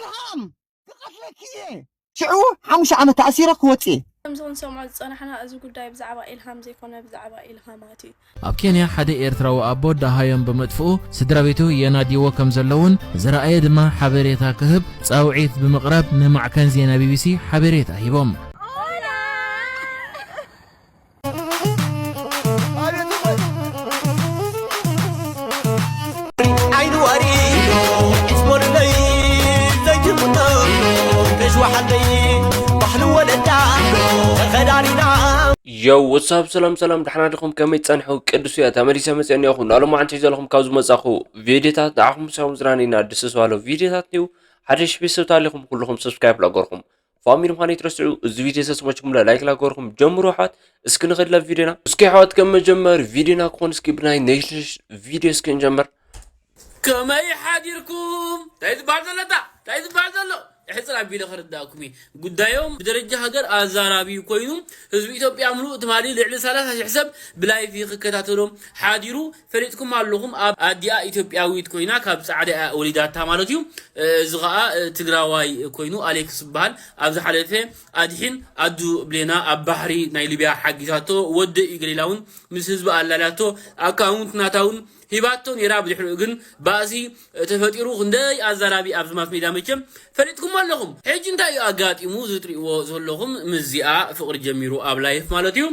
ኢልሃም፣ ክቐትለኪ እየ። ሽዑ ሓሙሽተ ዓመት ተኣሲረ ክወጽእ እየ። ከምዚ ክንሰምዖ ዝጸናሕና፣ እዚ ጉዳይ ብዛዕባ ኢልሃም ዘይኮነ ብዛዕባ ኢልሃማት እዩ። ኣብ ኬንያ ሓደ ኤርትራዊ ኣቦ ደሃዮም ብምጥፍኡ ስድራ ቤቱ የናድይዎ ከም ዘለውን ዝረኣየ ድማ ሓበሬታ ክህብ ጻውዒት ብምቕራብ ንማዕከን ዜና ቢቢሲ ሓበሬታ ሂቦም። ዓይኒ ዋሪ ዒስሞልለይ ዘይትምኖ ተሽዋሓለይ ባህሊ ወለዳ ተኸዳዲና ዮው ወሳብ ሰላም ሰላም ደሕና ዲኹም ከመይ ትጸንሑ ቅዱስ እያ ተመሊሰ መጽአ እኒኦኹ ናሎም ዓንቲ ዘለኹም ካብ ዝመጻኹ ቪድዮታት ንዓኹም ሰው ዝራኒና ድስስ ባለው ቪድዮታት እዩ ሓደ ሽቢ ሰብ ታሊኹም ኩልኹም ሰብስክራይብ ላገርኩም ፋሚሊ ምዃነይ ትረስዑ እዚ ቪድዮ ሰስመችኩም ላይክ ላገርኩም ጀምሩ ኣሕዋት እስኪ ንኸድላ ቪድዮና እስኪ ኣሕዋት ከም መጀመር ቪድዮና ክኾን እስኪ ብናይ ነሽነሽ ቪድዮ እስኪ ንጀምር ከመይ ሓዲርኩም እንታይ ዝበሃል ዘሎ እታ እንታይ ዝበሃል ዘሎ ሕፅር ኣቢለ ክርዳእኩም እዩ ጉዳዮም ብደረጃ ሃገር ኣዛራቢ ኮይኑ ህዝቢ ኢትዮጵያ ምሉእ ትማሊ ልዕሊ ሰላሳ ሽሕ ሰብ ብላይፍ ክከታተሎም ሓዲሩ ፈሊጥኩም ኣለኹም ኣብ ኣዲኣ ኢትዮጵያዊት ኮይና ካብ ፃዕዳ እያ ወሊዳታ ማለት እዩ እዚ ከዓ ትግራዋይ ኮይኑ ኣሌክስ ዝበሃል ኣብ ዝሓለፈ ኣድሒን ኣዱ ብሌና ኣብ ባሕሪ ናይ ሊብያ ሓጊዛቶ ወዲ እዩ ገሊላ እውን ምስ ህዝቢ ኣላልያቶ ኣካውንት ናታ እውን ሂባቶ ነይራ ብድሕሪኡ ግን ባእሲ ተፈጢሩ ክንደይ ኣዛራቢ ኣብዚ ማስ ሜድያ መቸም ፈሊጥኩም ኣለኹም ሕጂ እንታይ እዩ ኣጋጢሙ ዝትሪእዎ ዘለኹም ምስዚኣ ፍቕሪ ጀሚሩ ኣብ ላይፍ ማለት እዩ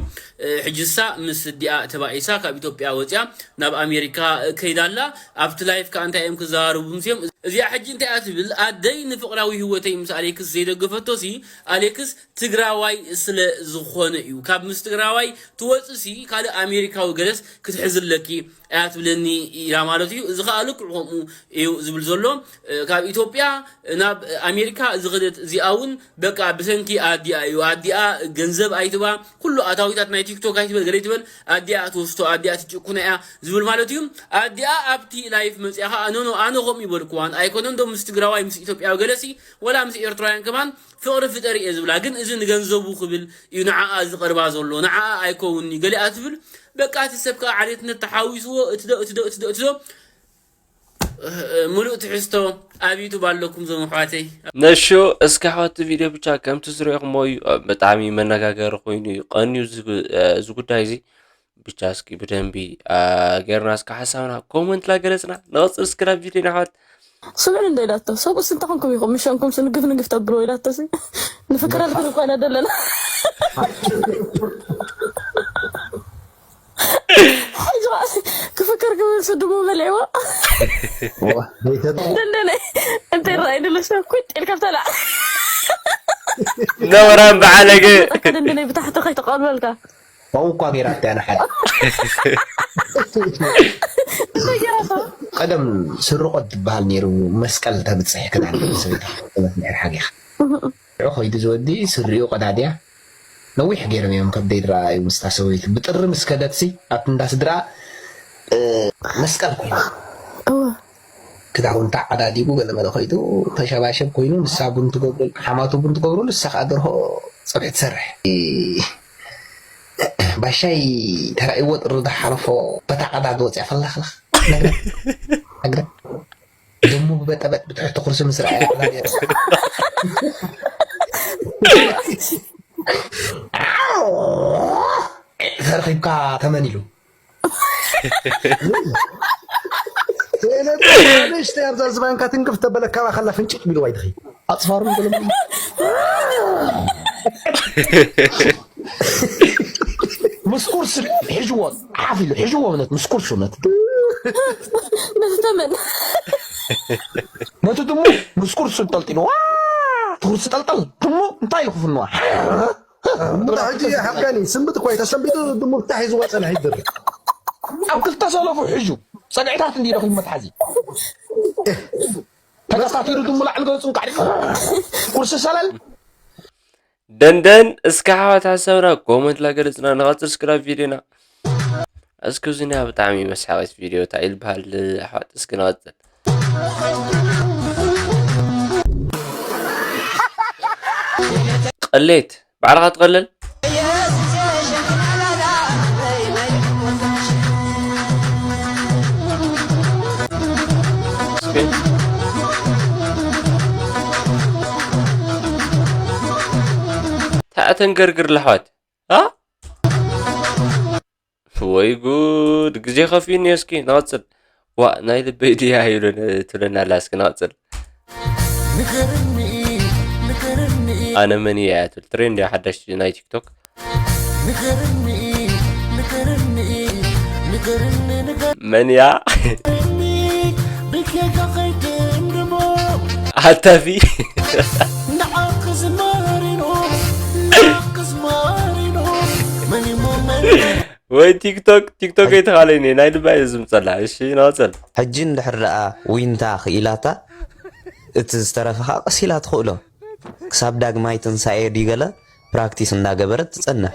ሕጂሳ ምስ ስዲኣ ተባኢሳ ካብ ኢትዮጵያ ወፂኣ ናብ ኣሜሪካ ከይዳላ ኣብቲ ላይፍ ከዓ እንታይ እዮም ክዘራርቡ ምስዮም እዚኣ ሕጂ እንታይ እያ ትብል ኣደይ ንፍቕራዊ ህይወተይ ምስ ኣሌክስ ዘይደገፈቶሲ ኣሌክስ ትግራዋይ ስለ ዝኾነ እዩ ካብ ምስ ትግራዋይ ትወፅሲ ካልእ ኣሜሪካዊ ገለስ ክትሕዝለኪ እያ ትብለኒ ኢላ ማለት እዩ እዚ ከዓ ልክዕ ከምኡ እዩ ዝብል ዘሎ ካብ ኢትዮጵያ ናብ ኣሜሪካ ዝኸደት እዚኣ እውን በቃ ብሰንኪ ኣዲኣ እዩ ኣዲኣ ገንዘብ ኣይትባ ኩሉ ኣታዊታት ናይ ቲክቶክ ኣይትበል ገለ ትበል ኣዲኣ ትወስቶ ኣዲኣ ትጭቁና እያ ዝብል ማለት እዩ ኣዲኣ ኣብቲ ላይፍ መፅያ ከዓ ኖኖ ኣነ ከምኡ ይበልኩዋን ኣይኮነን ዶ ምስ ትግራዋይ ምስ ኢትዮጵያዊ ገለሲ ወላ ምስ ኤርትራውያን ከማን ፍቕሪ ፍጠሪ እየ ዝብላ ግን እዚ ንገንዘቡ ክብል እዩ ንዓኣ ዝቐርባ ዘሎ ንዓኣ ኣይከውንኒ ገሊኣ ትብል በቃ እቲ ሰብ ከዓ ዓሌትነት ተሓዊስዎ እትዶ እትዶ እትዶ እትዶ ምሉእ ትሕዝቶ ኣብ ዩቱብ ኣለኩም ዞም ኣሕዋተይ። ነሹ እስኪ ኣሕዋት ቪድዮ ብቻ ከምቲ ዝሪኦኹሞ እዩ ብጣዕሚ መነጋገሪ ኮይኑ እዩ ቀንዩ እዚ ጉዳይ እዚ ብቻ እስኪ ብደንቢ ጌርና እስኪ ሓሳብና ኮመንት ላገለፅና ንቐፅል እስኪ ናብ ቪድዮ ንኣሕዋት ስምዕን እንዶ ኢላቶ ሰብኡስ እንተኾንኩም ኢኹም ምሸንኩም ስንግፍ ንግፍ ተብልዎ ኢላቶሲ ንፍክረልክን እኳ ኢና ዘለና ሕጂ ክፍክር ክብል ስድሙ በሊዕዎ ደንደነ እንተ ራእይ ንለሰ ኩጥ ኢልካ ብተላ ነውራም በዓለገ ደንደነ ብታሕቲ ከይተቐልበልካ ኣብኡ እኳ ገይራቶ እያ ንሓደ ቀደም ስርቆት ትበሃል ነይሩ መስቀል ተብፅሕ ክዳን ሰበይቲ ክትመስል ሓጊኻ ሽዑ ከይዱ ዝወዲ ስሪኡ ቀዳድያ ነዊሕ ገይሮም እዮም ከብደይ ዝረኣዩ ምስታ ሰበይቱ ብጥሪ ምስ ከደትሲ ኣብቲ እንዳ ስድራ መስቀል ኮይኑ ክዳውንታ ዓዳዲጉ ገለመለ ከይዱ ተሸባሸብ ኮይኑ ንሳ ቡን ትገብረሉ ሓማቱ ቡን ትገብረሉ ንሳ ከዓ ደርሆ ፀብሒ ትሰርሕ ባሻይ ተራእይዎ ጥሪ ዝሓለፎ በታ ቀዳድ ወፅያ ፈላኽለኽ ነግረ ነግረ ደሙ ብበጠበጥ ብትሕቲ ኩርሲ ምስ ረኣያ ተረኺብካ ተመን ኢሉ ንእሽተይ ኣብዛ ዝባንካ ትንቅፍ ተበለካ ከላ ፍንጭቅ ቢሉ ዋይድኺ ኣፅፋሩ ገለ ምስ ኩርሲ ሒዝዎ ዓፍ ኢሉ ሒዝዎ እውነት ምስ ኩርሲ እውነት ነዚ ተመን ነቲ ድሙ ምስ ኩርሲ ጠልጢሉ ዋ እቲ ኩርሲ ጠልጠል ድሙ እንታይ ኢሉ ክፍንዋ ሕጂ ሓቃኒ ስንብት እኳ ተሰንቢቱ ድሙ ብታሕ ዝወፀ ናይ ድር ኣብ ክልተ ሰለፉ ሕዩ ፀግዕታት እንዲ ረኺቡ መትሓዚ ተገሳቲሩ ድሙ ላዕሊ ገጹ እንቃዕ ኩርሲ ሰለል ደንደን እስከ ሓዋት ሓሳብና ኮመንት ላገለጽና ንቐጽል እስክራብ ቪዲዮና እስኪ እዚና ብጣዕሚ መስሓቂት ቪዲዮ እንታይ ይልበሃል ኣሕዋት እስኪ ንቐጽል ቅሌት ባዕልኻ ትቐልል ኣተንገርግር ለሕዋት። ኣ? ወይ ጉድ፣ ግዜ ከፊኡኒ እስኪ ንቐጽል። ዋ፣ ናይ ልበይ ድያ ይብሉ ትብለና ኣላ፣ እስኪ ንቐጽል። ኣነ መን እየ እያ ትብል ትሬንድ እያ ሓዳሽ ናይ ቲክቶክ። መን እያ? ኣታፊ። ወይ ቲክቶክ፣ ቲክቶክ ኣይተኻለይኒ፣ ናይ ልባይ እዩ ዝምጸላ። እሺ፣ ንቐጽል። ሕጂ እንድሕር ደኣ ዊንታ ክኢላታ፣ እቲ ዝተረፈ ኸኣ ቀስ ኢላ ትኽእሎ። ክሳብ ዳግማይ ትንሳኤ ድዩ ገለ ፕራክቲስ እንዳገበረት ትጸንሕ።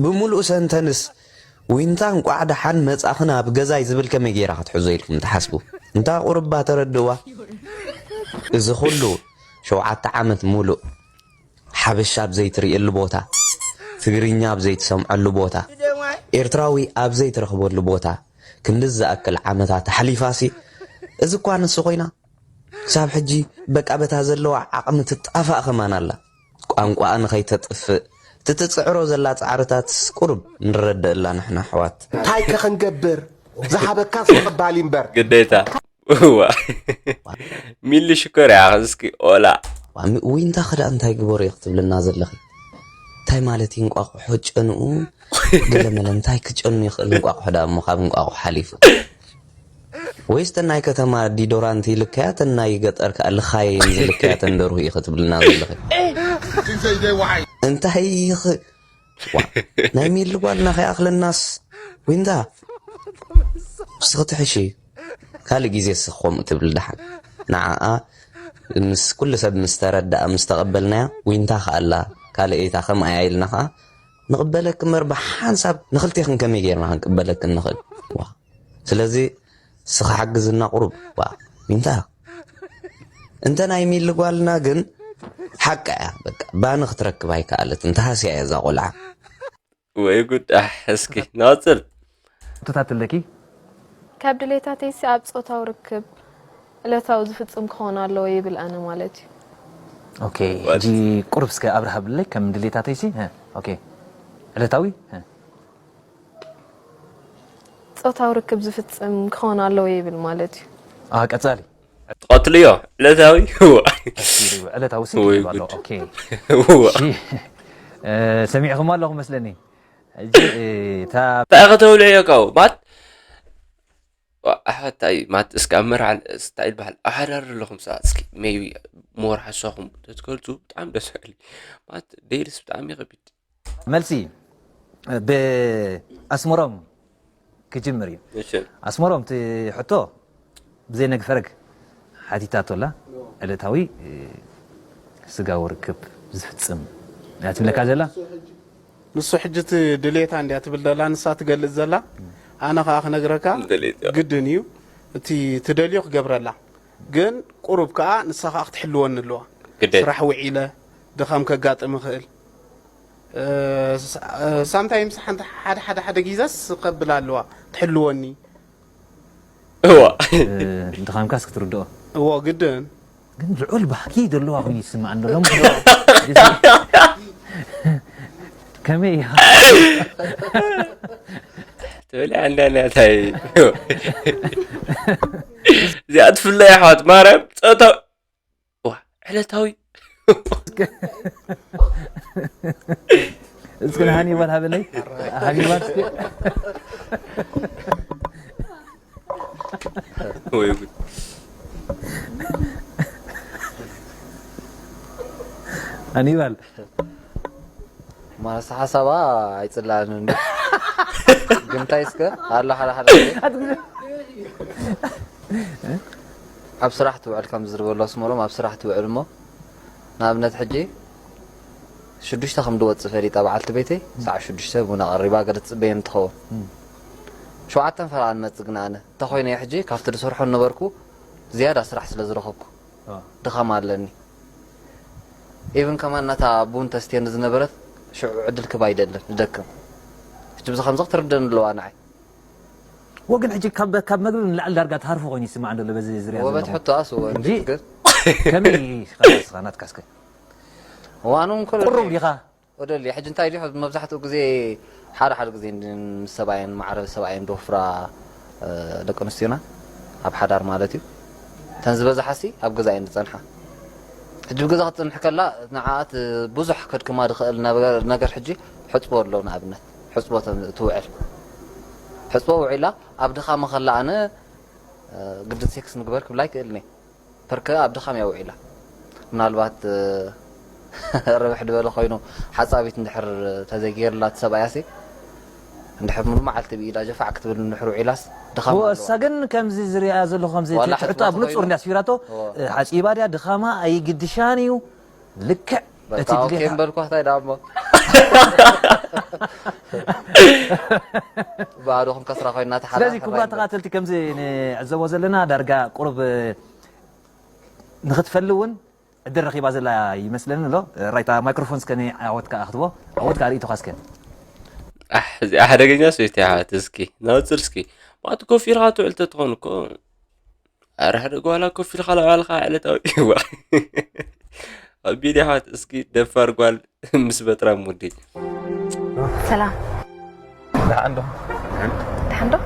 ብምሉእ ሰንተንስ፣ ዊንታ እንቋዕ ደሓን መጻኽን ኣብ ገዛይ ዝብል ከመይ ጌራ ክትሕዞ ኢልኩም ትሓስቡ? እንታ ቁርባ ተረድእዋ። እዚ ኹሉ ሸውዓተ ዓመት ሙሉእ ሓበሻ ኣብ ዘይትርእየሉ ቦታ፣ ትግርኛ ኣብ ዘይትሰምዐሉ ቦታ፣ ኤርትራዊ ኣብ ዘይትረኽበሉ ቦታ፣ ክንድዚ ዝኣክል ዓመታት ኣሕሊፋሲ፣ እዚ እኳ ንሱ ኮይና፣ ክሳብ ሕጂ በቃ በታ ዘለዋ ዓቕሚ ትጣፋእ ከማን ኣላ። ቋንቋኣ ንኸይተጥፍእ፣ እቲ ትጽዕሮ ዘላ ጻዕርታትስ ቁሩብ ንረድእ ኣላ ንሕና ኣሕዋት። እንታይ ከ ክንገብር? ዝሃበካስ ምቕባል እዩ እምበር። ግዴታ። እዋ። ሚሊ ሽኮር እያ፣ እስኪ ኦላ። ዋ፣ ሚ-፣ ውይ፣ እንታ ኸ ደኣ እንታይ ግበሩ እየ ክትብልና ዘለኺ? እንታይ ማለት እዩ እንቋቑሖ ጨንኡ? ገለመለ እንታይ ክጨኑ ይኽእል እንቋቑሖ ደኣ እሞ ካብ እንቋቑሖ ሓሊፉ? ወይስ ተን ናይ ከተማ ዲዶራንት ይልከያ፣ ተን ናይ ገጠር ከኣ ልኻየን ዝልከያ ተን ደርሁ ኢኺ ትብልና ዘለኺ? እንታይ ኢኺ? ዋ፣ ናይ ሚሊ ጓልና ከይኣኽለናስ ዊንታ፣ ንስኺ ትሕሺ። ካልእ ግዜ ንስኺ ከምኡ ትብሊ ደሓን። ንዓኣ ምስ ኩሉ ሰብ ምስ ተረድኣ፣ ምስ ተቐበልናያ፣ ዊንታ ከኣ ኣላ፣ ካልእ እታ ከምኣ እያ ኢልና ከኣ ንቕበለኪ እምበር፣ ብሓንሳብ ንኽልቴኽን ከመይ ጌርና ክንቅበለክን ንኽእል? ዋ። ስለዚ ንስኻ ሓግዝና ቁሩብ። ዋ፣ ዊንታ። እንተ ናይ ሚሊ ጓልና ግን ሓቃ እያ፣ በቃ፣ ባኒ ክትረክብ ኣይከኣለትን፣ ተሃስያ እያ እዛ ቆልዓ። ወይ ጉድ፣ ኣሕ፣ እስኪ ንቐጽል። ሕቶታት ኣለኪ? ካብ ድሌታተይሲ ኣብ ጾታዊ ርክብ ዕለታዊ ዝፍጽም ክኸውን ኣለዎ ይብል ኣነ ማለት እዩ። ኦኬ፣ What? ሕጂ ቁሩብ እስከ ኣብርሃ ብለይ፣ ከም ድሌታተይሲ፣ እ፣ ኦኬ፣ ዕለታዊ፣ እ። ጾታዊ ርክብ ዝፍጽም ክኸውን ኣለዎ ይብል ማለት እዩ። ኣ፣ ቀጻሊ። ትቐትልዮ፣ ዕለታዊ፣ እዋ። ቀጺሉ፣ ዕለታዊ ስንት ወይ ይብል ኣሎ? ጉድ። ኦኬ። እዋ። እሺ፣ እ፣ ሰሚዕኹም ኣለኹም መስለኒ። ሕጂ፣ እ፣ እታ እንታይ ኢኸ ተብልዕዮ ካብኡ? ማት-፣ ዋ፣ ኣሕዋት፣ እንታይ ማት-፣ እስከ ኣብ መርዓ ል-፣ እንታይ ይበሃል? ኣሕዳር ኣለኹም ሰባት፣ እስኪ፣ ሜይቢ፣ ሞር ሓሳኹም ተትገልጹ ብጣዕሚ ደስ ይብል። ማት-፣ ዴልስ ብጣዕሚ ከቢድ። መልሲ፣ ብ-፣ ኣስመሮም ክጅምር እዩ። እሺ። ኣስመሮም፣ እቲ ሕቶ ብዘይ ነግፈረግ ሓቲታቶ ኣላ። ዕለታዊ፣ እ፣ ስጋዊ ርክብ ዝፍጽም እያ ትብለካ ዘላ። ንሱ ሕጂ እቲ ድሌታ እንድያ ትብል ዘላ፣ ንሳ ትገልጽ ዘላ። ኣነ ከኣ ክነግረካ ድሌታ። ግድን እዩ። እቲ ትደልዮ ክገብረላ። ግን ቁሩብ ከኣ ንሳ ከኣ ክትሕልወኒ ኣለዋ። ግዴታ። ስራሕ ውዒለ፣ ድኻም ከጋጥም ይኽእል። እ፣ ስ-፣ እ፣ ሳምታይምስ ሓንቲ ሓደ፣ ሓደ፣ ሓደ ጊዘስ ከብል ኣለዋ፣ ትሕልወኒ። እዋ። እ፣ ድኻምካስ ክትርድኦ። እዎ፣ ግድን። ግን ልዑል ባህጊ ዘለዋ ኮይኑ ይስምዓኒ ኣሎ። ሎም-፣ ከመይ ኢኻ? ትብል ኣንዳ ናታይ። እዚኣ ትፍለይ ኣሕዋት ማርያም ጸታ-፣ ዋ፣ ዕለታዊ። እስኪ ንሃኒባል ሃበለይ። ሃኒባል እስኪ። ወይ ጉድ። ሃኒባል። ማለት ሓሳባ ኣይጽላእን እንዶ። ግን እንታይ እስከ ኣሎ ሓደ ሓደ ግዜ ኣብ ስራሕ ትውዕል ከም ዝርበሎ ኣስመሮም ኣብ ስራሕ ትውዕል እሞ ንኣብነት ሕጂ ሽዱሽተ ከም ድወጽእ ፈሊጣ በዓልቲ ቤተይ ሰዓት ሽዱሽተ ቡና ቀሪባ ገለ ትጽበየኒ ትኸውን። እም። ሸውዓተን ፈረቓ ንመጽእ ግን ኣነ እንተኾይነ ሕጂ ካብቲ ዝሰርሖ ነበርኩ ዝያዳ ስራሕ ስለ ዝረኸብኩ። አ። ድኻም ኣለኒ። ኢቭን ከማን ናታ ቡን ተስትየኒ ዝነበረት ሽዑ ዕድል ክባ ኣይደልን፣ ይደክም። ሕጂ ብዚ ከምዚ ክትርደኒ ኣለዋ ንዓይ። ወግን ሕጂ ካብ፣ ካብ መግቢ ንላዕሊ ዳርጋ ትሃርፎ ኮይኑ ይስማዕ እንደሎ በዚ ዝሪኣ ወበት ዘለኹ። ሕቶኣስ እወ፣ ሕጂ እንዴት ግን? ከመይ ኢኻ ንስኻ ናትካስከ? እዋኑ እንኮ ቁሩብ ዲኻ? ወደሊ ሕጂ እንታይ ድዩ፣ መብዛሕትኡ ግዜ ሓደ ሓደ ግዜ እንዲ-፣ ምስ ሰብኣየን ማዕረ ሰብኣየን ደፍራ፣ እ፣ ደቂ ኣንስትዮና ኣብ ሓዳር ማለት እዩ። እተን ዝበዝሓሲ ኣብ ገዛ እየን ዝጸንሓ። ሕጂ ብገዛ ክትጸንሕ ከላ ንዓኣት ብዙሕ ከድክማ ዝኽእል ነገር፣ ነገር ሕጂ ሕጽቦ ኣሎ፣ ንኣብነት ሕጽቦ ተ-፣ ትውዕል። ሕጽቦ ውዒላ ኣብ ድኻመ ከላ ኣነ፣ እ፣ ግድን ሴክስ ንግበር ክብላ ኣይክእልን እየ። ፐርከ ኣብ ድኻም እያ ውዒላ። ምናልባት፣ እ፣ ረብሕ ዝበለ ኮይኑ ሓጻቢት እንድሕር ተዘይገይርላ እቲ ሰብኣያሲ፣ እንድሕር ሙሉ መዓልቲ ብኢዳ ጀፋዕ ክትብል እንድሕር ውዒላስ ድኻም ኣለዋ። እሳ ግን ከምዚ ዝሪኣ ዘለኹ ከምዚ ዋላ ትሕትሕቶ ሕጽቦ ኣብ ንጹር ተኾይኑ። እንድያ ስፊራቶ፣ እዎ። እ፣ ሓጺባ ድያ ድኻማ ኣይግድሻን እዩ። ልክዕ በቃ እቲ ኦኬ ድሌታ እምበልኳ እንታይ ደኣ እሞ። ባዶ ክንከስራ ኮይና ተሓራ ስለዚ ክቡራት ተኻይና። ተኻተልቲ ከምዚ ንዕዘቦ ዘለና ዳርጋ ቁሩብ ንኽትፈሊ እውን ዕድል ረኺባ ዘላ ይመስለኒ ኣሎ። ራይታ ማይክሮፎን እስከ ንዓወት ከኣ ክትቦ። ዓወት ከኣ ርእይቶኻ እስከ። ኣሕ፣ እዚኣ ሓደገኛ ሰበይቲ እያ። ሓወት እስኪ ናውፅር እስኪ ማቱ ኮፍ ኢልካ ትውዕል ተትኾን እኮ። ኣረ ሓደ ጓላ ኮፍ ኢልካ ለባልካ ዕለታዊ ይዋ ኣቢል ሓወት እስኪ ደፋር ጓል ምስ በጥራም ሙዲ ሰላም ደሓን ዶ ደሓን ዶ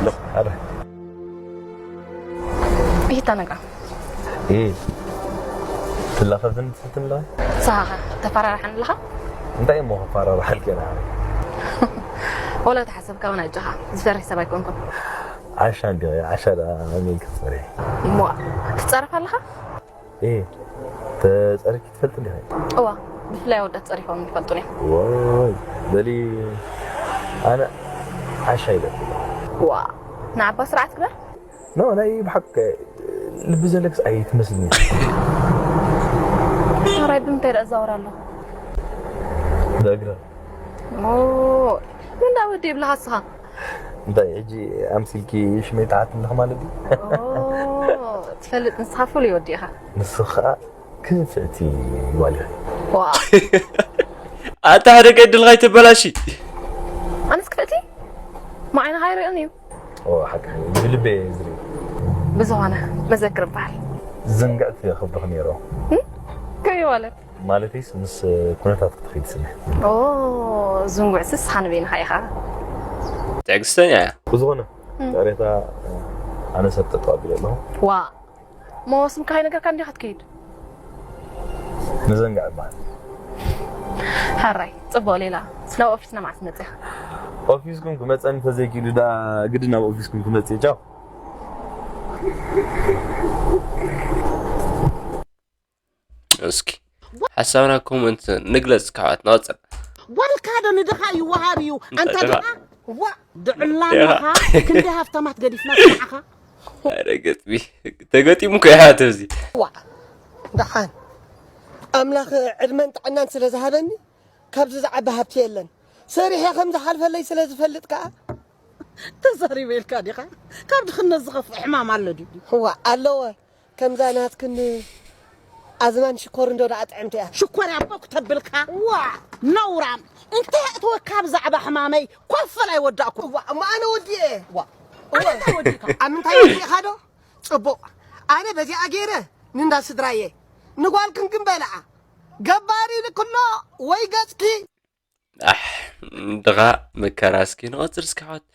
ሎ ኣረ ይታ ነጋ እ ትላኸብትን ትፍትን ለ ንስኻ ተፈራርሓን ኣለኻ እንታይ እሞ ክፈራርሓልክ ኢና ወላ ተሓሰብካ እውን ኣጆኻ ዝፈርሕ ሰብ ኣይኮንኩን ዓሻ እንዲ ዓሻ ዳ ኣሜን ክትፈርሒ እሞ ትፀረፍ ኣለኻ እ ተፀሪፍኪ ትፈልጥ እንዲኻ እዋ ብፍላይ ኣወዳት ፀሪፎም ይፈልጡን እዮም ወይ በሊ ኣነ ዓሻ ይበል ዋ ንዓባ ስርዓት ግበር ኖ ናይ ብሓቂ ልቢ ዘለክስ ኣይትመስልኒ ራይ ብምንታይ ደኣ ዛወር ኣሎ ብእግረ ሞ እንዳ ወዲ ይብልኻ እስኻ እንታይ ሕጂ ኣምሲልኪ ሽመይ ተሓት ኣለኽ ማለት እዩ ኦ፣ ትፈልጥ ንስኻ ፍሉይ ወዲ ኢኻ ንሱ ከዓ ክፍእቲ ጓል ኢኺ ዋ ኣታ ሓደ ገድል ካይተበላሺ ኣነስ ክፍእቲ ማዓይንኻ ኣይርእን እዩ ኦ ሓቂ ብልበ ዝርኢ ብዝኾነ መዘክር በሃል ዝንግዕት ክብርኽ ነይሮ ከይ ማለት ማለትይስ ምስ ኩነታት ክትኸይድ ስነ ኦ ዝንጉዕሲ ስኻ ንበይንኻ ኢኻ ትዕግስተኛ እያ ብዝኾነ ቅሬታ ኣነ ሰብ ተጠዋቢለ ኣለኹ ዋ እሞ ስምካ ከይነገርካ እንዲኻ ትከይድ ንዘንጋዕ ይበሃል ሓራይ ፅቡቕ ሌላ ናብ ኦፊስና መዓስ መፅኻ ኦፊስኩም ክመፀኒ ተዘይኪሉ ዳ ግዲ ናብ ኦፊስኩም ክመፅእ ቻው እስኪ ሓሳብና ኮመንት ንግለፅ ክሓት ንቐፅል ጓልካ ዶ ንድኻ ይወሃብ እዩ ኣንተ ድኻ? ድኻ ዋ ድዕላ ኣለኻ ክንዲ ሃፍታማት ገዲፍና ስማዕኻ ሓደ ገጥሚ ተገጢሙ እኮ ይሓት እዚ ዋ ደሓን ኣምላኽ ዕድመን ጥዕናን ስለ ዝሃበኒ ካብዚ ዝዓቢ ሃብቲ የለን ሰሪሐ ከም ዝሓልፈለይ ስለ ዝፈልጥ ከኣ ተዛሪበ ኢልካ ዲኻ ካብ ድኽነት ዝኸፍእ ሕማም ኣሎ ድዩ ዋ ኣለወ ከምዛ ናትክን ኣዝማን ሽኮር እንዶ ደኣ ጥዕምቲ እያ ሽኮር ያቦ ክተብልካ ዋ ነውራም እንታይ ኣእተወካ ብዛዕባ ሕማመይ ኮፈል ኣይወዳእኩ ዋ እሞ ኣነ ወዲኤ ዋ ኣንታይ ወዲእካ ኣብ ምንታይ ወዲእኻ ዶ ጽቡቕ ኣነ በዚኣ ገይረ ንንዳ ስድራየ ንጓልክን ግን በልዓ ገባር ኢልክሎ ወይ ገጽኪ ኣሕ ድኻ መከራ እስኪ ንቐፅል እስኪ ሓወት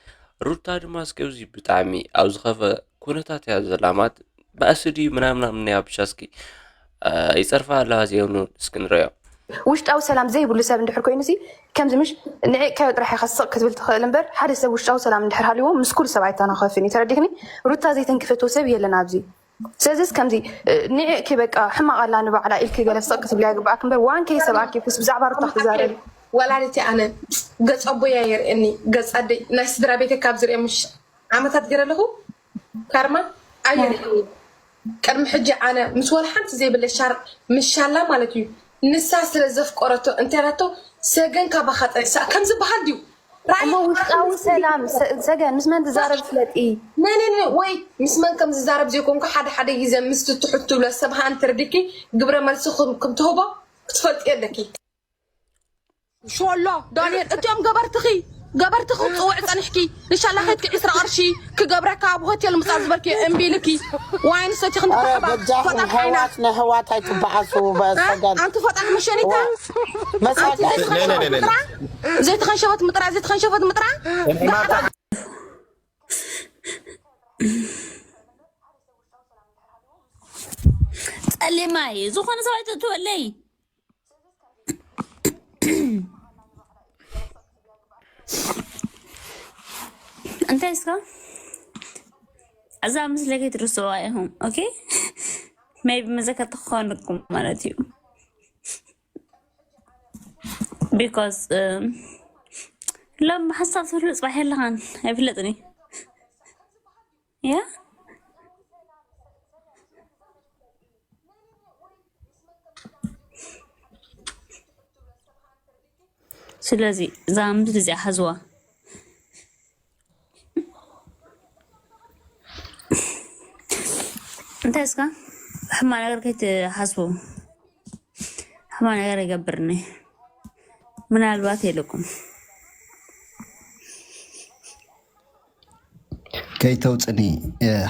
ሩታ ድማ እስኪ ኣብዚ ብጣዕሚ ኣብ ዝኸፈ ኩነታት እያ ዘላ ማለት ባእሲ ድዩ ምናምናምን እያ ብቻ እስኪ ይፀርፋ ኣለዋ እዚኦም እስኪ ንረዮ ውሽጣዊ ሰላም ዘይብሉ ሰብ እንድሕር ኮይኑ ሲ ከምዚ ምሽ ንዒቕካዮ ጥራሕ ኢኻ ስቕ ክትብል ትኽእል እምበር ሓደ ሰብ ውሽጣዊ ሰላም እንድሕር ሃልይዎ ምስ ኩሉ ሰብ ኣይተናኸፍን እዩ ተረዲኽኒ ሩታ ዘይተንክፈቶ ሰብ የለን ኣብዚ ስለዚስ ከምዚ ንዒቕኪ በቃ ሕማቕ ኣላ ንባዕላ ኢልኪ ገለ ስቕ ክትብልያ ይግባኣክ እምበር ዋንከይ ሰብ ኣኪብክስ ብዛዕባ ሩታ ክትዛረቢ ወላዲቲ ኣነ ገጸ ኣቦያ የርእየኒ ገጸ ኣደይ ናይ ስድራ ቤተይ ካብ ዝርእየ ምሽ ዓመታት ገይረ ኣለኹ ካርማ ኣየርእየኒ ቅድሚ ሕጂ ኣነ ምስ ወላ ሓንቲ ዘይብለ ሻር ምሻላ ማለት እዩ ንሳ ስለ ዘፍቀረቶ እንታይ ኢላቶ ሰገን ካባኻ ጠኒሳ ከም ዝበሃል ድዩ እሞ ውሽጣዊ ሰላም ሰገን ምስ መን ትዛረብ ፍለጢ ነኔ ወይ ምስ መን ከም ዝዛረብ ዘይኮንኩ ሓደ ሓደ ግዜ ምስ ትትሑት ትብሎ ሰብ ሃን ትርድኪ ግብረ መልሲ ክም ትህቦ ክትፈልጢ ኣለኪ ሾሎ ዳንኤል እቲኦም ገበርትኺ ገበርቲ ክትፅውዕ ፀኒሕኪ ንሻላ ከድኪ ዕስራ ቅርሺ ክገብረካ ኣብ ሆቴል ምፃ ዝበልኪ እምቢ ኢልኪ። ዋይን ሰቲኽ ኧረ ንተሓባ በጃኹም ፈጣር ሓይና ህዋት ናይ ህዋት ኣይትበዓሱ። በሰገን ኣንቲ ፈጣር መሸኒታ መሳገን ዘይተኸንሸፈት ምጥራ ዘይተኸንሸፈት ምጥራ ዘይተኸንሸፈት ምጥራ ጸሊማይ ዝኾነ ሰብኣይ ትእትወለይ። እንታይ እስካ እዛ ምስለ ከይትርስዋ ኢኹም። ኦኬ፣ ሜቢ መዘከርታ ክኾንኩም ማለት እዩ። ቢኮዝ ሎም ሓሳብ ትህሉ ፅባሕ የለኻን ኣይፍለጥኒ። ያ ስለዚ እዛ ምስል እዚኣ ሓዝዋ። እንታይ እስካ ሕማ ነገር ከይትሓስቡ። ሕማ ነገር ይገብርኒ ምናልባት የለኩም። ከይተውፅኒ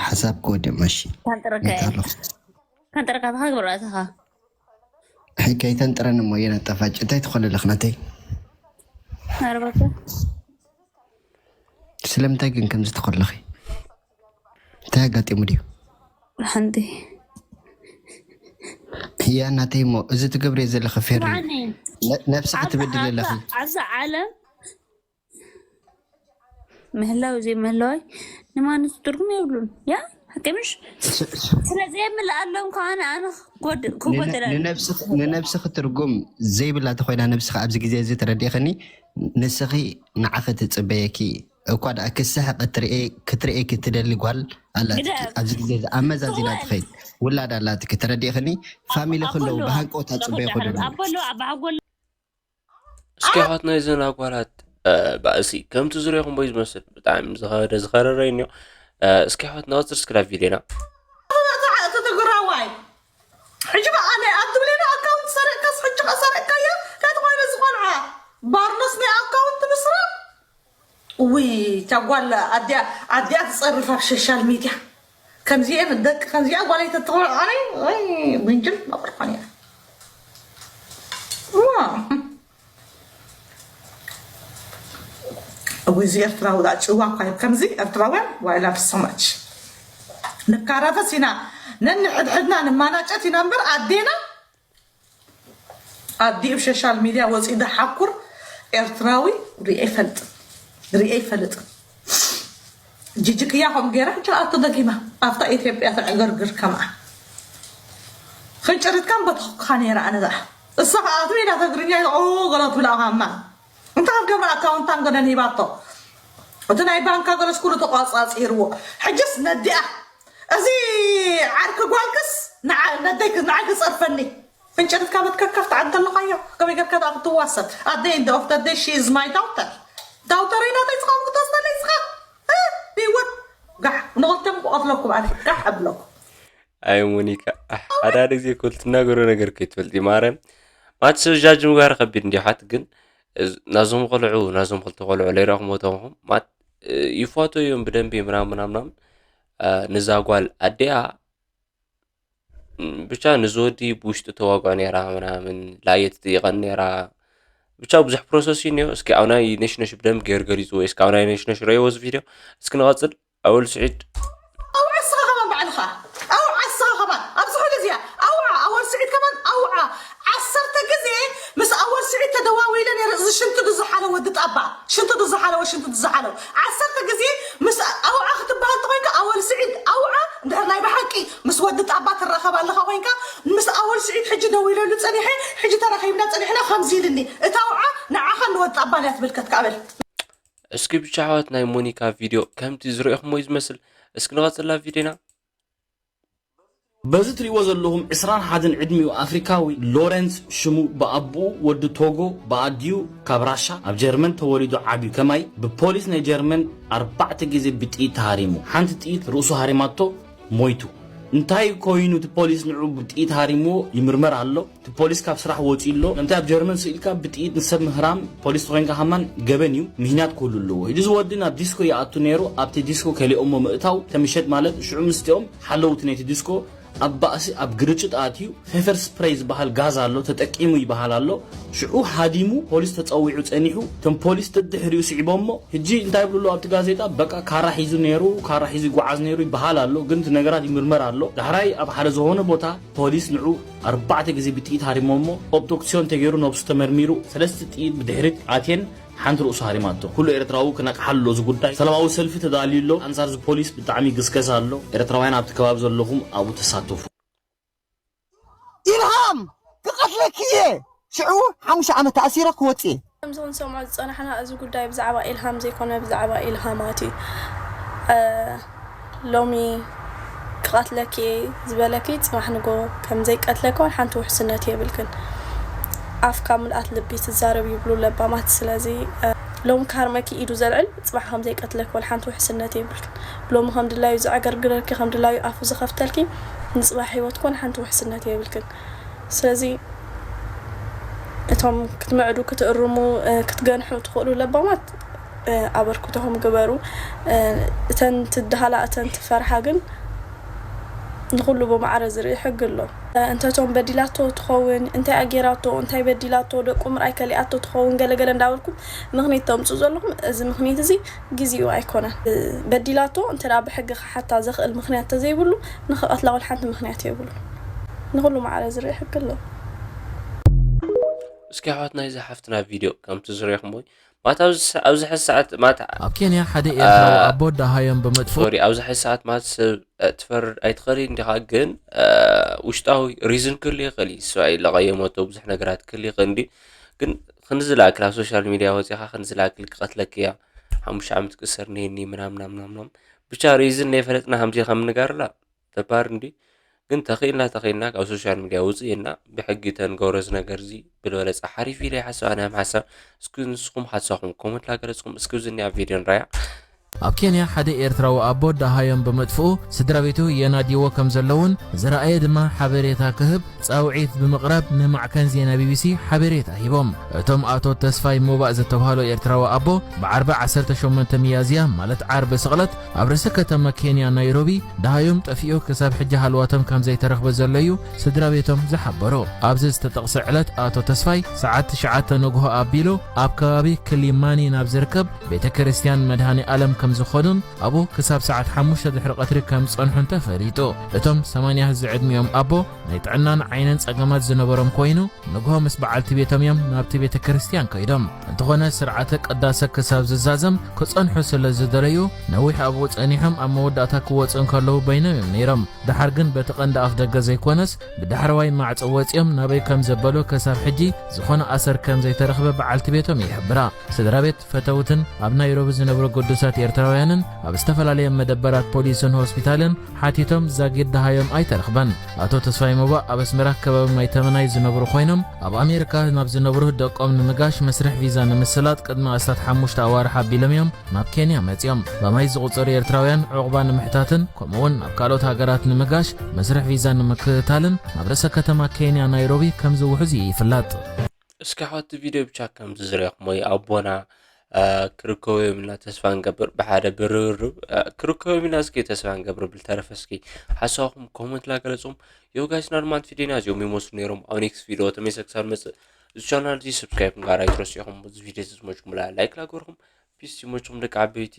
ሓሳብ ክወድእ መሺ ካንጥረካ ይታለኹ ካንጥረካ ተካ ግብር ኣተካ ከይተንጥረኒ እሞ የነጠፋጭ እንታይ ትኾልልኽ ናተይ ኣርባተ ስለምንታይ ግን ከምዚ ትኾልኺ እንታይ ኣጋጢሙ ድዩ ሓንቲ ያ ናተይ እሞ እዚ ትገብርዮ ዘለኺ ፌሪ ስምዓኒ ነብስኺ ትበድሊ ኣለኺ ኣብዚ ዓለም ምህላው ዘይምህላዋይ ንማንስ ትርጉም የብሉን። ያ ሓቂ ምሽ ስለዚ የምልኣሎም ከዓነ ኣነ ክጎድእ ክጎደል ንነብስኺ ትርጉም ዘይብላ ተኮይና ነብስኺ ኣብዚ ግዜ እዚ ተረዲእኽኒ ንስኺ ንዓኺ ትፅበየኪ እኳ ደኣ ክስሕቕ ክትርእየኪ ትደሊ ጓል ኣላትኪ ኣብዚ ግዜ እዚ ኣመዛዚና ትኸይድ ውላድ ኣላትኪ ተረዲእኽኒ ፋሚሊ ክለው ብሃንቀውታ ፅበየኮ ደሎ ኣቦሎ ኣባሓጎሎ እስኪ ኣሕዋትና እዘን ኣጓላት ባእሲ ከምቲ ዝሪኦኹም ቦይ ዝመስል ብጣዕሚ ዝኸበደ ዝኸረረ እዩ እኒኦ። እስኪ ኣሕዋት ንቐፅል እስኪ ናብ ቪድዮና። እቲ ትግራዋይ ሕጂ በቃ ናይ ኣብ ትብለኒ ኣካውንት ሰሪቕካስ ሕጂ ከ ሰሪቕካያ እንታይ ተኾይነ ዝቆልዓ ባርኖስ ናይ ኣካውንት ምስራ ውይ ቻጓል ኣዲያ ኣዲያ ትፀርፍ ኣብ ሶሻል ሚድያ ከምዚኤን ደቂ ከምዚኣ ጓል ኣይተተኾነ ኣነ ወይ ውንጅል መቅርፋን እያ ዋ ወይ እዚ ኤርትራዊ ዳ ጭዋ እኳ እዩ ከምዚ ኤርትራውያን ዋይላ ብሰማች ንካራፈስ ኢና ነንሕድሕድና ንማናጨት ኢና እምበር ኣዴና ኣዲኡ ብ ሶሻል ሚድያ ወፂኡ ዝሓኩር ኤርትራዊ ሪኤ ይፈልጥ ሪኤ ይፈልጥ ጂጂ ክያ ከም ገይራ ሕጂ ኣቶ ደጊማ ኣብታ ኢትዮጵያ ተዕገርግር ከምኣ ክንጭርትካ በተኹካ ነይራ ኣነ ደኣ እሳ ከዓ ኣትሜዳ ተግርኛ ኢለ ገለ ትብላ ካማ እንታይ ኣብ ገብረ ኣካውንታን ገለን ሂባቶ እቲ ናይ ባንካ ገለስ ኩሉ ተቋፃፂርዎ ሕጅስ ነዲኣ እዚ ዓርኪ ጓልክስ ንዓ- ነደይ ክ- ንዓይ ክፀርፈኒ ፍንጭርትካ መትከካ ክትዓድ ከለካዮ ከመይ ገርካ ደኣ ክትዋሰብ ኣደይ እንደ ኦፍ ተደይ ሺዝ ማይ ዳውተር ዳውተር ኢናተይ ዝኸውን ክትወስደለይ ስኻ እ፣ ብህይወት ጋሕ ንክልተም ክቐትለኩም ኣነ ጋሕ ኣብለኩም ኣይ ሞኒካ ኣሕ፣ ሓደ ሓደ ግዜ እኮ ልትናገሮ ነገር ከይትፈልጢ ማርያም ማለት ሰብ ጃጅ ምግባር ከቢድ እንዲ ሓት ግን እዝ- ናዞም ቆልዑ ናዞም ክልተ ቆልዑ ለይረኹም ተኹም ማለት ይፋቶ እዮም ብደንቢ ምናምን ምናምን ምናምን እ፣ ንዛ ጓል ኣዲኣ እም፣ ብቻ ንዝወዲ ብውሽጢ ተዋጓ ነይራ ምናምን ላየት ትጥይቐን ነይራ ብቻ ብዙሕ ፕሮሰስ እዩ እኒኦ እስኪ ኣብ ናይ ነሽነሽ ብደንብ ገይሩ ገሊፅዎ እስኪ ኣብ ናይ ነሽነሽ ረእይዎ እዚ ቪድዮ እስኪ ንቐፅል ኣወል ስዒድ ኣውዓ እስኻ ከማን ባዕልኻ ኣውዓ እስኻ ከማን ኣብዚ ኩሉ እዚኣ ኣውዓ ኣወል ስዒድ ከማን ኣውዓ ዓሰርተ ግዜ ምስ ኣወል ስዒድ ተደዋዊለ ነይረ እዚ ሽንቱ ዝሓለ ወዲ ጣባ ሽንቱ ዝሓለወ ሽንቱ ዝሓለወ ዓሰርተ ግዜ ምስ ኣውዓ ክትበሃል ተኮይንካ ኣወል ስዒድ ኣውዓ እንድሕር ናይ ብሓቂ ምስ ወዲ ጣባ ትራኸብ ኣለኻ ኮይንካ ምስ ኣወል ስዒድ ሕጂ ደዊለሉ ፀኒሐ ሕጂ ተራኺብና ፀኒሕና ከምዚ ኢልኒ እታ ኣውዓ ንዓኻን ንወዲ ጣባን እያ ትምልከት ካበል እስኪ ብቻ ኣሕዋት ናይ ሞኒካ ቪድዮ ከምቲ ዝረእኹሞ እዩ ዝመስል እስኪ ንቐፅላ ቪድዮና በዚ ትሪእዎ ዘለኹም ዕስራን ሓደን ዕድሚኡ ኣፍሪካዊ ሎረንስ ሽሙ ብኣቦኡ ወዲ ቶጎ ብኣዲኡ ካብ ራሻ ኣብ ጀርመን ተወሊዱ ዓብዩ ከማይ ብፖሊስ ናይ ጀርመን ኣርባዕተ ግዜ ብጥይት ተሃሪሙ ሓንቲ ጥይት ርእሱ ሃሪማቶ ሞይቱ እንታይ ኮይኑ እቲ ፖሊስ ንዑ ብጥይት ሃሪምዎ ይምርመር ኣሎ። እቲ ፖሊስ ካብ ስራሕ ወፂኡ ኣሎ። ንምንታይ ኣብ ጀርመን ስኢልካ ብጥይት ንሰብ ምህራም ፖሊስ ተኮይንካ ከማን ገበን እዩ፣ ምክንያት ክህሉ ኣለዎ። እዚ ወዲ ናብ ዲስኮ ይኣቱ ነይሩ። ኣብቲ ዲስኮ ከሊኦሞ ምእታው ተምሸት ማለት ሽዑ ምስቲኦም ሓለውቲ ነቲ ዲስኮ ኣብ ባእሲ ኣብ ግርጭት ኣትዩ። ፌፈር ስፕሬይ ዝበሃል ጋዝ ኣሎ ተጠቂሙ ይበሃል ኣሎ። ሽዑ ሃዲሙ ፖሊስ ተፀዊዑ ፀኒሑ። እቶም ፖሊስ ደድሕሪኡ ስዒቦሞ። ሕጂ እንታይ ይብሉ ኣለዉ ኣብቲ ጋዜጣ? በቃ ካራ ሒዙ ነይሩ፣ ካራ ሒዙ ይጓዓዝ ነይሩ ይበሃል ኣሎ። ግን እቲ ነገራት ይምርመር ኣሎ። ዳሕራይ ኣብ ሓደ ዝኾነ ቦታ ፖሊስ ንዑ ኣርባዕተ ግዜ ብጥይት ሃሪሞሞ። ኦብዶክሲዮን ተገይሩ ነብሱ ተመርሚሩ። ሰለስተ ጥይት ብድሕሪት ኣትየን ሓንቲ ርእሱ ሃሪማቶ። ኩሉ ኤርትራዊ ክነቅሓሉ ኣሎ እዚ ጉዳይ። ሰላማዊ ሰልፊ ተዳልዩ ኣሎ። ኣንጻር እዚ ፖሊስ ብጣዕሚ ይግስገስ ኣሎ። ኤርትራውያን ኣብቲ ከባቢ ዘለኹም ኣብኡ ተሳተፉ። ኢልሃም ክቐትለኪ እየ። ሽዑ ሓሙሽተ ዓመት ተኣሲረ ክወጽእ እየ። ከምዚ ክንሰምዖ ዝጸናሕና እዚ ጉዳይ ብዛዕባ ኢልሃም ዘይኮነ ብዛዕባ ኢልሃማት እዩ። ሎሚ ክቐትለኪ ዝበለኪ ጽባሕ ንጎ ከም ዘይቀትለኪ ዋላ ሓንቲ ውሕስነት የብልክን። ኣፍካ ምልኣት ልቢ ትዛረብ ይብሉ ለባማት። ስለዚ ሎሚ ክሃርመኪ ኢዱ ዘልዕል ጽባሕ ከም ዘይቀትለኪ ዋላ ሓንቲ ውሕስነት የብልክን። ሎሚ ከም ድላዩ ዘዕገርግረልኪ ከም ድላዩ ኣፉ ዝኸፍተልኪ ንጽባሕ ህይወትኪ ዋላ ሓንቲ ውሕስነት የብልክን። ስለዚ እቶም ክትምዕዱ ክትእርሙ ክትገንሑ ትኽእሉ ለባማት ኣበርክቶኹም ግበሩ። እተን ትድሃላ እተን ትፈርሓ ግን ንኹሉ ብማዕረ ዝርኢ ሕጊ ኣሎ። እንተቶም በዲላቶ ትኸውን እንታይ ኣጌራቶ እንታይ በዲላቶ ደቁ ምርኣይ ከሊኣቶ ትኸውን ገለገለ እንዳበልኩም ምኽኒት ተምፅኡ ዘለኹም እዚ ምኽኒት እዚ ጊዜኡ ኣይኮነን። በዲላቶ እንተ ብሕጊ ክሓታ ዘኽእል ምኽንያት ተዘይብሉ ንኽቐትላ ወላ ሓንቲ ምኽንያት የብሉ። ንኹሉ ማዕረ ዝርኢ ሕጊ ኣሎ። እስኪ ኣሕዋት ናይዛ ሓፍትና ቪድዮ ከምቲ ዝሪኢኹምዎ ማታ ኣብዚ ሐዚ ሰዓት ማታ ኣብ ኬንያ ሓደ ኤርትራዊ ኣቦ ደሃዮም ብምጥፍኡ ሶሪ ኣብዚ ሐዚ ሰዓት ማታ ሰብ ትፈርድ ኣይትኸልን እንዲኻ ግን ውሽጣዊ ሪዝን ክህሉ ይኽእል እዩ እሱ ኣይለቐየመቶ ብዙሕ ነገራት ክህሉ ይኽእል እንዲ ግን ክንዝላክል ኣብ ሶሻል ሚድያ ወፂኻ ክንዝላክል ክቐትለክያ ሓሙሽተ ዓመት ክእሰር ነይኒ ምናምናምናምናም ብቻ ሪዝን ነይፈለጥና ከምዚ ከም ንገርላ ተባር እንዲ ግን ተኽኢልና ተኽኢልና ካብ ሶሻል ሚድያ ውፅእ ኢልና ብሕጊ ተንገብሮ እዚ ነገር እዚ ብልበለፀ ሓሪፍ ኢለ ይሓስብ ኣነ ከም ሓሳብ እስኪ ንስኹም ሓሳኹም ኮመንት ላገለፅኩም እስኪ ዝኒ ኣብ ቪድዮ ንራያ ኣብ ኬንያ ሓደ ኤርትራዊ ኣቦ ደሃዮም ብምጥፍኡ ስድራ ቤቱ የናድይዎ ከም ዘለውን ዝረኣየ ድማ ሓበሬታ ክህብ ጻውዒት ብምቕራብ ንማዕከን ዜና ቢቢሲ ሓበሬታ ሂቦም። እቶም ኣቶ ተስፋይ ሞባእ ዝተባህሉ ኤርትራዊ ኣቦ ብዓርቢ ዓሰርተ ሸሞንተ ሚያዝያ ማለት ዓርቢ ስቕለት ኣብ ርእሰ ከተማ ኬንያ ናይሮቢ ደሃዮም ጠፊኡ ክሳብ ሕጂ ሃልዋቶም ከም ዘይተረኽበ ዘሎ እዩ ስድራ ቤቶም ዝሓበሩ። ኣብዚ ዝተጠቕሰ ዕለት ኣቶ ተስፋይ ሰዓት ትሽዓተ ንግሆ ኣቢሉ ኣብ ከባቢ ክሊማኒ ናብ ዝርከብ ቤተ ክርስትያን መድሃኔ ኣለም ከም ዝኾኑን ኣብኡ ክሳብ ሰዓት ሓሙሽተ ድሕሪ ቀትሪ ከም ዝጸንሑን ተፈሊጡ። እቶም ሰማንያ ዝዕድሚኦም ኣቦ ናይ ጥዕናን ዓይንን ጸገማት ዝነበሮም ኮይኑ ንግሆ ምስ በዓልቲ ቤቶም እዮም ናብቲ ቤተ ክርስትያን ከይዶም። እንተኾነ ስርዓተ ቅዳሰ ክሳብ ዝዛዘም ክጸንሑ ስለ ዝደለዩ ነዊሕ ኣብኡ ጸኒሖም ኣብ መወዳእታ ክወጹ እንከለዉ በይኖም እዮም ነይሮም። ደሓር ግን በቲ ቀንዲ ኣፍ ደገ ዘይኮነስ ብዳሕረዋይ ማዕጾ ወጺኦም ናበይ ከም ዘበሉ ክሳብ ሕጂ ዝኾነ ኣሰር ከም ዘይተረኽበ በዓልቲ ቤቶም ይሕብራ። ስድራ ቤት፣ ፈተውትን ኣብ ናይሮቢ ዝነብሩ ግዱሳት ኤርትራውያንን ኣብ ዝተፈላለየ መደበራት ፖሊስን ሆስፒታልን ሓቲቶም ዛጊድ ደሃዮም ኣይተረኽበን። ኣቶ ተስፋይ ሞባእ ኣብ ኣስመራ ከባቢ ማይተመናይ ዝነብሩ ኮይኖም ኣብ ኣሜሪካ ናብ ዝነብሩ ደቆም ንምጋሽ መስርሕ ቪዛ ንምስላጥ ቅድሚ ኣስታት ሓሙሽተ ኣዋርሕ ኣቢሎም እዮም ናብ ኬንያ መጺኦም። ብኣማይ ዝቑጸሩ ኤርትራውያን ዑቕባ ንምሕታትን ከምኡውን ናብ ካልኦት ሃገራት ንምጋሽ መስርሕ ቪዛ ንምክትታልን ናብ ርእሰ ከተማ ኬንያ ናይሮቢ ከም ዝውሕዙ ይፍለጥ። እስኪ ኣሕዋት ቪድዮ ብቻ ከም ዝዝረኹሞ ኣቦና ክርከቡ እዮም ኢልና ተስፋ ንገብር ብሓደ ብርብርብ ክርከቡ እዮም ኢልና እስኪ ተስፋ ንገብር ብልተረፈ እስኪ ሓሳብኩም ኮመንት ላገለጹም ዮ ጋይስ ናድማንት ቪድዮና እዚኦም ይመስሉ ነይሮም ኣብ ኔክስት ቪድዮ ተመይሰ ክሳብ መጽእ እዚ ቻናል እዚ ሰብስክራይብ ምግባር ኣይትረስዑ ኢኹም እዚ ቪድዮ እዚ ዝመችኩም ላ ላይክ ላገርኩም ፒስ ይመችኩም ደቂ ዓበይቲ